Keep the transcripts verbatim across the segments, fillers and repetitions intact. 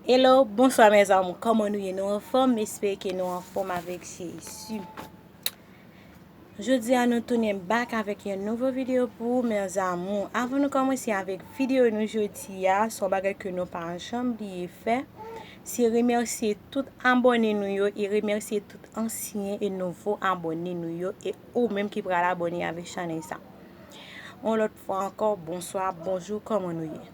Hello, bonswa mes amours, kòman nou ye? Nou anfòm? M espere ke nou anfòm avèk Jezi. Jodi a nou tounen back avèk yon nouvo videyo pou ou mes amours. Avan nou kòmanse avèk videyo nou jodi a, se yon bagay ke nou pa janm bliye fè, se remèsye tout abòne nou yo e remèsye tout ansyen e nouvo abòne nou yo e ou menm ki pral abòne avèk chanèl sa. Yon lòt fwa ankò, bonswa, bonjou, kòman nou ye?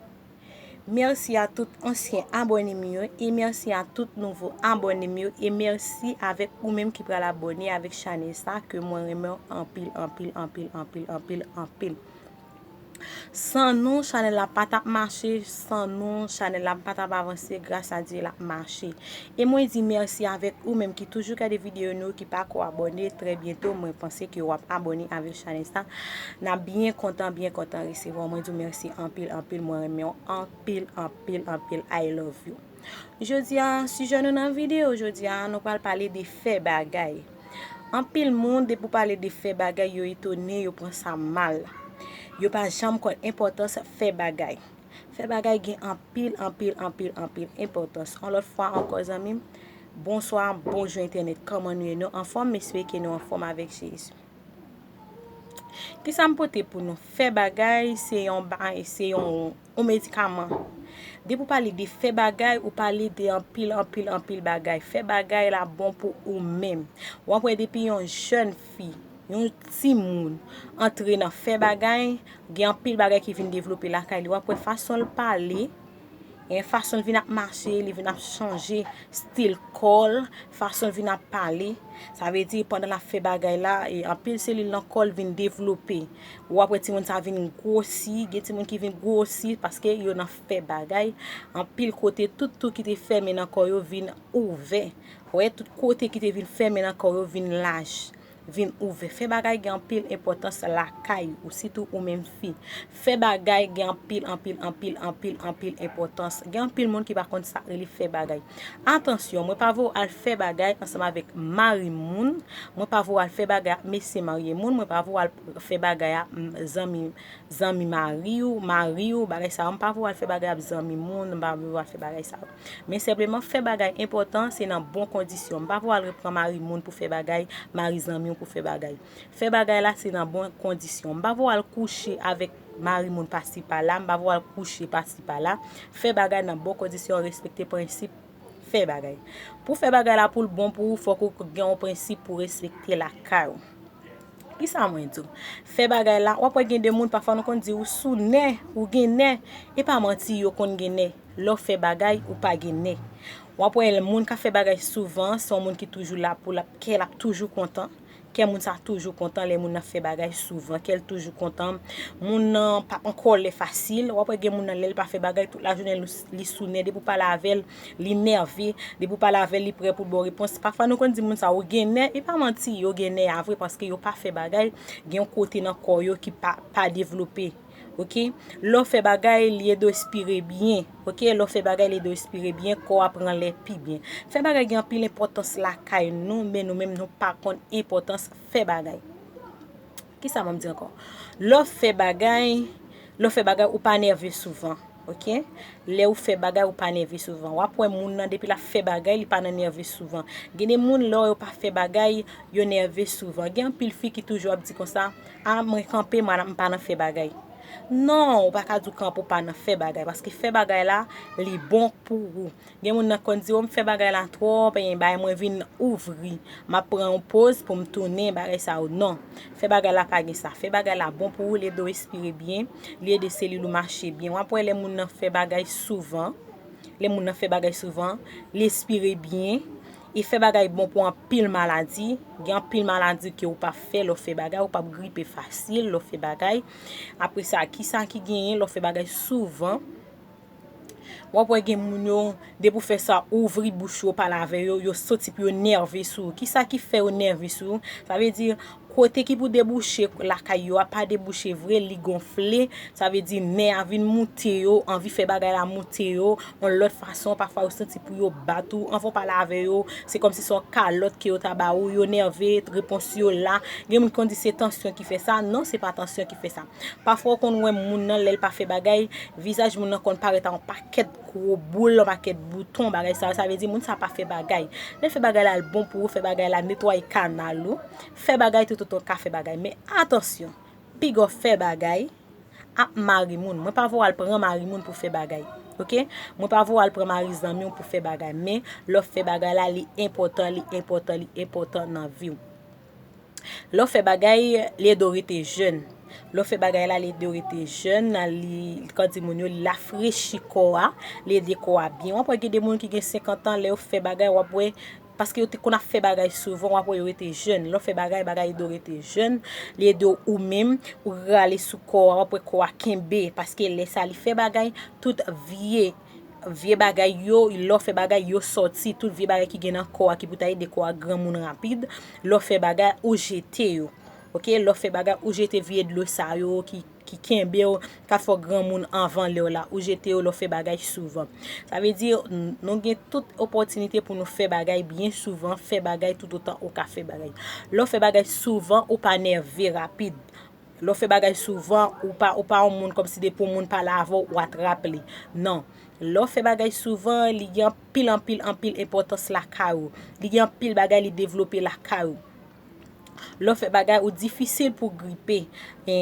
Mèsi a tout ansyen abòne m yo e mèsi a tout nouvo abòne m yo e mèsi avèk ou menm ki pral abòne avèk chanèl sa ke mwen renmen anpil, anpil, anpil, anpil, anpil, anpil. San nou, chanèl la pa t ap mache, san nou, chanèl la pa t ap avanse, gras a Dye l ap mache. E mwen di mèsi avèk ou menm ki toujou gade videyo nou, ki pako abòne, trè byento mwen panse ke w ap abòne avèk chanèl sa. N ap byen kontan, byen kontan resevwa w. Mwen di w mèsi anpil, anpil, mwen renmen w anpil, anpil, anpil, I love you. Jodi a, sijè nou nan videyo jodi a, nou pral pale de fè bagay. Anpil moun, depi w pale de fè bagay, yo etone, yo pran sa mal. Yo pa janm konn enpòtans fè bagay. Fè bagay gen anpil, anpil, anpil, anpil enpòtans. Yon lòt fwa ankò, zanmi m, bonswa, bonjou entènèt, kòman nou ye? Nou anfòm? M espere ke nou anfòm avèk Jezi. Kisa m pote pou nou? Fè bagay, se yon ba-, se yon, yon medikaman. Depi w pale de fè bagay, ou pale de anpil, anpil, anpil bagay. Fè bagay la bon pou ou menm. W ap wè depi yon jèn fi, yon timoun antre nan fè bagay, gen anpil bagay ki vin devlope lakay li. W ap wè fason l pale, e fason l vin ap mache, li vin ap chanje stil kò l, fason l vin ap pale. Sa vle di, pandan l ap fè bagay la, e anpil selil nan kò l vin devlope. W ap wè timoun sa vin gwosi, gen timoun ki vin gwosi paske yo nan fè bagay. Anpil kote, tout tou ki te fèmen nan kò yo vin ouvè. Wè, tout kote ki te vin fèmen nan kò yo vin laj, vin ouvè. Fè bagay gen anpil enpòtans lakay ou, sitou ou menm fi. Fè bagay gen anpil, anpil, anpil, anpil, anpil enpòtans. Gen anpil moun ki pa konn sa k rele fè bagay. Atansyon, mwen pa voye w al fè bagay ansanm avèk mari moun, mwen pa voye w al fè bagay ak mesye marye moun, mwen pa voye w al fè bagay ak, mm, zanmi, zanmi mari w, mari w, bagay sa yo. M pa voye w al fè bagay ak zanmi moun, m pa voye w al fè bagay sa yo. Men senpleman, fè bagay enpòtan, se nan bon kondisyon. M pa voye w al repran mari moun pou fè bagay, mari zanmi w pou fè bagay. Fè bagay la, se nan bon kondisyon. M pa voye w al kouche avèk mari moun pasi pala, m pa voye w al kouche pasi pala. Fè bagay nan bon kondisyon, respekte prensip fè bagay. Pou fè bagay la, pou l bon pou ou, fòk ou gen yon prensip pou respekte lakay ou. Kisa mwen di w? Fè bagay la, w ap wè gen de moun, pafwa nou konn di ou sou nè, ou gen nè. E pa manti, yo konn gen nè. Lè w fè bagay, ou pa gen nè. W ap wè moun k ap fè bagay souvan, se yon moun ki toujou la pou l ap, kè l ap toujou kontan. Kè moun sa toujou kontan lè moun nan fè bagay souvan. Kè l toujou kontan. Moun nan p ap an kòlè fasil. W ap wè gen moun nan lè l pa fè bagay, tout lajounen li, li sou nè. Depi w pale avè l, li nève. Depi w pale avè l, li prè pou l ba w repons. Pafwa nou konn di moun sa, ou gen nè. E pa manti, yo gen nè a vre paske yo pa fè bagay. Gen yon kote nan kò yo ki pa, pa devlope. Oke? Lè w fè bagay, li ede w respire byen. Oke? Lè w fè bagay, li ede w respire byen, kò a pran lè pi byen. Fè bagay gen anpil enpòtans lakay nou, men nou menm nou pa konn enpòtans fè bagay. Kisa mwen di ankò? Lè w fè bagay, lè w fè bagay, ou pa nève souvan. Oke? Lè ou fè bagay, ou pa nève souvan. W ap wè moun nan, depi l ap fè bagay, li pa nan nève souvan. Gen de moun, lè yo pa fè bagay, yo nève souvan. Gen anpil fi ki toujou ap di konsa, "A, mwen kanpe, mwen, m pa nan fè bagay." Non, ou pa ka di w kanpe, ou pa nan fè bagay, paske fè bagay la, li bon pou ou. Gen moun nan konn di, "O, m fè bagay la twòp, e bay mwen vin ouvri. M ap pran yon poz pou m tounen, bagay sa yo." Non, fè bagay la pa gen sa. Fè bagay la bon pou ou, li ede w respire byen, li ede selil ou mache byen. W ap wè lè moun nan fè bagay souvan, lè moun nan fè bagay souvan, li respire byen, e fè bagay bon pou anpil maladi. Gen anpil maladi ke ou p ap fè lè w fè bagay, ou p ap gripe fasil lè w fè bagay. Apre sa, kisa ki genyen lè w fè bagay souvan? W ap wè gen moun yo, depi w fè sa, ouvri bouch yo, pale avè yo, yo soti pou yo nève sou ou. Kisa ki fè yo nève sou ou? Sa vle di, kote ki pou debouche lakay yo a pa debouche vre, li gonfle. Sa vle di, nè a vin moute yo, anvi fè bagay la moute yo, yon lòt fason, pafwa yo santi pou yo bat ou, anvan w pale avè yo, se kòmsi se yon kalòt ke yo ta ba ou, yo nève, repons yo la. Gen moun ki konn di se tansyon ki fè sa, non, se pa tansyon ki fè sa. Pafwa w konn wè moun nan lè l pa fè bagay, vizaj moun nan konn parèt a yon pakèt gwo boul, yon pakèt bouton, bagay sa yo, sa vle di moun sa pa fè bagay. Lè fè bagay la, l bon pou ou, fè bagay la netwaye kanal ou, fè bagay toutotan w ka fè bagay. Men atansyon, piga w fè bagay ap mari moun. Mwen pa voye w al pran mari moun pou fè bagay. Oke? Mwen pa voye w al pran mari zanmi w pou fè bagay. Men lè w fè bagay la, li enpòtan, li enpòtan, li enpòtan nan vi w. Lè w fè bagay, li ede w rete jèn. Lè w fè bagay la, li ede w rete jèn, li, kòm di moun yo, li rafrechi kò a, li ede kò a byen. W ap wè gen de moun ki gen senkant an, lè yo fè bagay, w ap wè, paske yo te konn ap fè bagay souvan, w ap wè yo rete jèn. Lè w fè bagay, bagay ede w rete jèn, li ede w ou menm, ou rale sou kò a, w ap wè kò a kenbe, paske lè sa li fè bagay, tout vye vye bagay yo, lè w fè bagay yo sòti, tout vye bagay ki gen nan kò a ki pou ta ede kò a granmoun rapid, lè w fè bagay ou jete yo. Oke, lè w fè bagay ou jete vye dlo sa yo ki, ki kenbe w, ka fè w granmoun anvan lè w la, ou jete yo lè w fè bagay souvan. Sa vle di, n- nou gen tout opòtinite pou nou fè bagay byen souvan, fè bagay toutotan ou ka fè bagay. Lè w fè bagay souvan, ou pa nève rapid. Lè w fè bagay souvan, ou pa, ou pa yon moun kòmsi depi yon moun pale avè w, ou atrap li. Non. Lè w fè bagay souvan, li gen anpil, anpil, anpil enpòtans lakay ou. Li gen anpil bagay li devlope lakay ou. Lè w fè bagay, ou difisil pou gripe. E,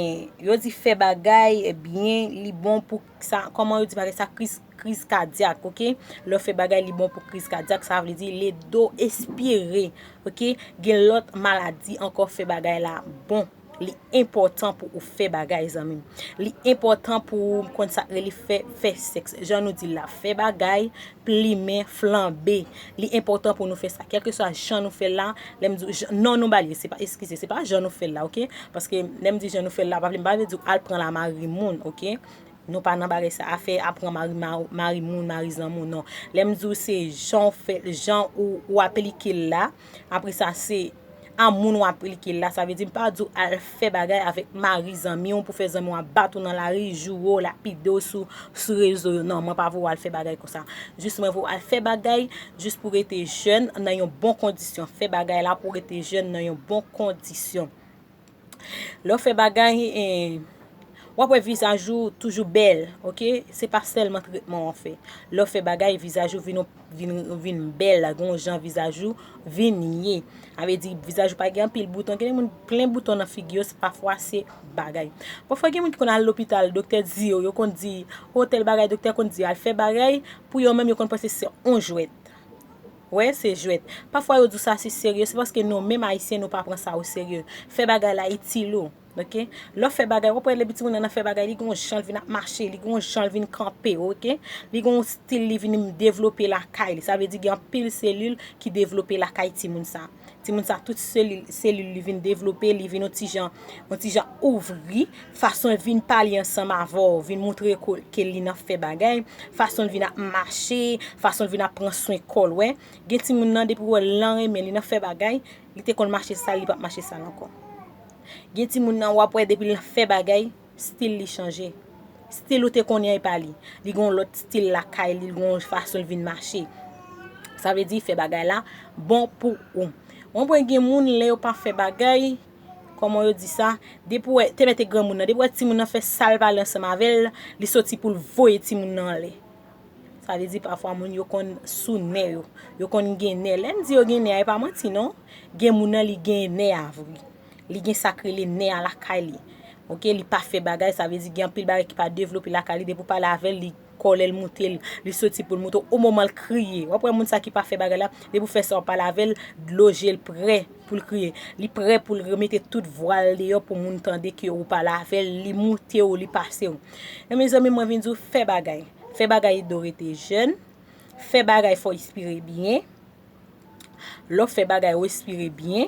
yo di fè bagay byen, li bon pou sa, kòman yo di bagay sa, kriz, kriz kadyak, oke? Lè w fè bagay, li bon pou kriz kadyak, sa vle di li ede w espire, oke? Gen lòt maladi ankò fè bagay la bon. Li enpòtan pou ou fè bagay, zanmi m. Li enpòtan pou ou konn sa k rele fè, fè sèks. Jan nou di l la, fè bagay, plimen, flanbe. Li enpòtan pou nou fè sa. Kèlkeswa jan nou fè l la, lè m di w jan- non nou ba l ye, se pa, eskize, se pa jan nou fè l la, oke? Paske lè m di jan nou fè l la, pa vle, m pa vle di w al pran la mari moun, oke? Nou pa nan bagay sa, afè ap pran mari, ma- mari moun, mari zanmi w, non. Lè m di w se jan w fè, jan ou, ou aplike l la, apre sa se a moun w aplike l la, sa vle di m pa di w al fè bagay avèk mari zanmi w pou fè zanmi w ap bat ou nan lari, joure w, lapide w sou, sou rezo yo. Non, mwen pa voye w al fè bagay konsa. Jis mwen voye w al fè bagay jis pou w rete jèn nan yon bon kondisyon. Fè bagay la pou w rete jèn nan yon bon kondisyon. Lè w fè bagay, eh, w ap wè vizaj ou toujou bèl, oke? Se pa sèlman tretman w ap fè. Lè w fè bagay, vizaj ou vin, vin, vin bèl, gen yon jan vizaj ou vin ye. Sa vle di, vizaj ou pa gen anpil bouton. Gen moun plen bouton nan figi yo, se pafwa se bagay. Pafwa gen moun ki konn al lopital, doktè di yo, yo konn di, o tèl bagay, doktè konn di, al fè bagay, pou yo menm yo konn panse se yon jwèt. Wè, se jwèt. Pafwa yo di w sa se serye, se paske nou menm Ayisyen nou pa pran sa o serye. Fè bagay la itil ou, oke? Lè w fè bagay, w ap wè lè timoun nan fè bagay, li gen yon jan l vin ap mache, li gen yon jan l vin kanpe, oke? Li gen yon stil li vin devlope lakay li. Sa vle di gen anpil selil ki devlope lakay timoun sa. Timoun sa, tout selil, selil li vin devlope, li vin yon ti jan, yon ti jan ouvri, fason l vin pale ansanm avè w, vin montre ke, ke li nan fè bagay, fason l vin ap mache, fason l vin ap pran swen kò l, wè. Gen timoun nan, depi w wè l nan renmen, li nan fè bagay, li te konn mache sal, li p ap mache sal ankò. Gen timoun nan, w ap wè depi l nan fè bagay, stil li chanje. Stil ou te konnen an, e pa li. Li gen yon lòt stil lakay li, li gen yon fason l vin mache. Sa vle di, fè bagay la bon pou ou. Ou konprann, gen moun, lè yo pa fè bagay, kòman yo di sa, depi w wè, te mete granmoun nan, depi w wè timoun nan fè sa l pale ansanm avè l, li soti pou l voye timoun nan anlè. Sa vle di pafwa moun yo konn sou nè yo. Yo konn gen nè. Lè m di yo gen nè a, e pa manti non. Gen moun nan li gen nè a vre. Li gen sa k rele nè a lakay li. Oke, li pa fè bagay, sa vle di gen anpil bagay ki pa devlope lakay li. Depi w pale avè l, li kòlè l moute l, li soti pou l moute w. O moman l kriye. W ap wè moun sa ki pa fè bagay la, depi w fè sa w pale avè l, dlo je l prè pou l kriye. Li prè pou l remete tout vwa l deyò pou moun tande ke ou pale avè l, li moute w, li pase w. Men mezanmi, mwen vin di w fè bagay. Fè bagay ede w rete jèn. Fè bagay fò w espire byen. Lè w fè bagay, w espire byen.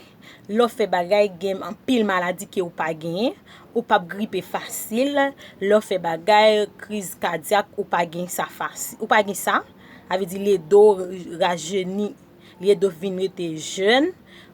Lè w fè bagay, gen anpil maladi ke w pa genyen. Ou p ap gripe fasil. Lè w fè bagay, kriz kadyak, ou pa gen sa fasil. Ou pa gen sa. Sa vle di, li ede w rajeni. Li ede w vin rete jèn.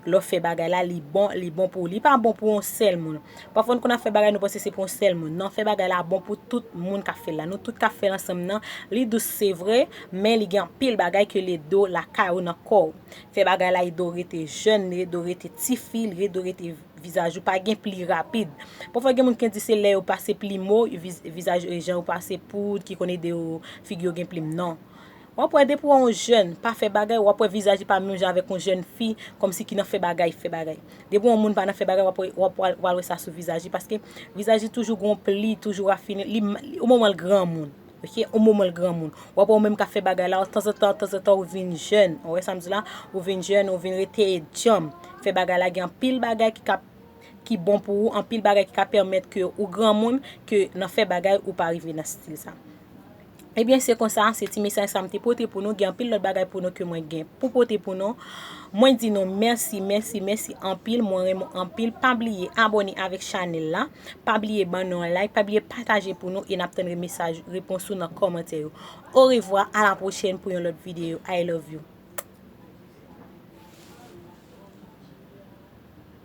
Lè w fè bagay la, li bon, li bon pou ou. Li pa bon pou yon sèl moun. Pafwa, nou konn ap fè bagay, nou panse se pou yon sèl moun. Non, fè bagay la bon pou tout moun k ap fè l la. Nou tout k ap fè l ansanm nan. Li dous, se vre, men li gen anpil bagay ke li ede w lakay ou, nan kò w. Fè bagay la ede w rete jèn, li ede w rete tifi, li ede w rete vizaj ou pa gen pli rapid. Pafwa gen moun ki di se lè yo pase plim, viz, vizaj, jan yo pase poud ki konn ede yo, figi yo gen plim. Non. W ap wè depi w yon jèn, pa fè bagay, w ap wè vizaj li pa menm jan avèk yon jèn fi, kòmsi ki nan fè bagay, fè bagay. Depi w yon moun pa nan fè bagay, w ap wè, w ap wè, w al wè sa sou vizaj li, paske vizaj li toujou gon pli, toujou rafine, li, li, o moman l granmoun. Ok, o moman l granmoun. W ap wè w menm ka fè bagay la, tanzantan, tanzantan ou vin jèn. Ou wè sa m di la? Ou vin jèn, ou vin rete djanm. Fè bagay la, gen anpil bagay ki ka ki bon pou ou, anpil bagay ki ka pèmèt ke ou granmoun, ke nan fè bagay ou pa rive nan stil sa. Ebyen, se konsa, se ti mesaj sa m te pote pou nou. Gen anpil lòt bagay pou nou ke mwen gen pou pote pou nou. Mwen di nou mèsi, mèsi, mèsi anpil. Mwen renmen anpil. Pa bliye abòne avèk chanèl la. Pa bliye ban nou yon like. Pa bliye pataje pou nou. E n ap tann mesaj, repons ou nan kòmantè yo. Orevwa, a la pwochèn pou yon lòt videyo. I love you.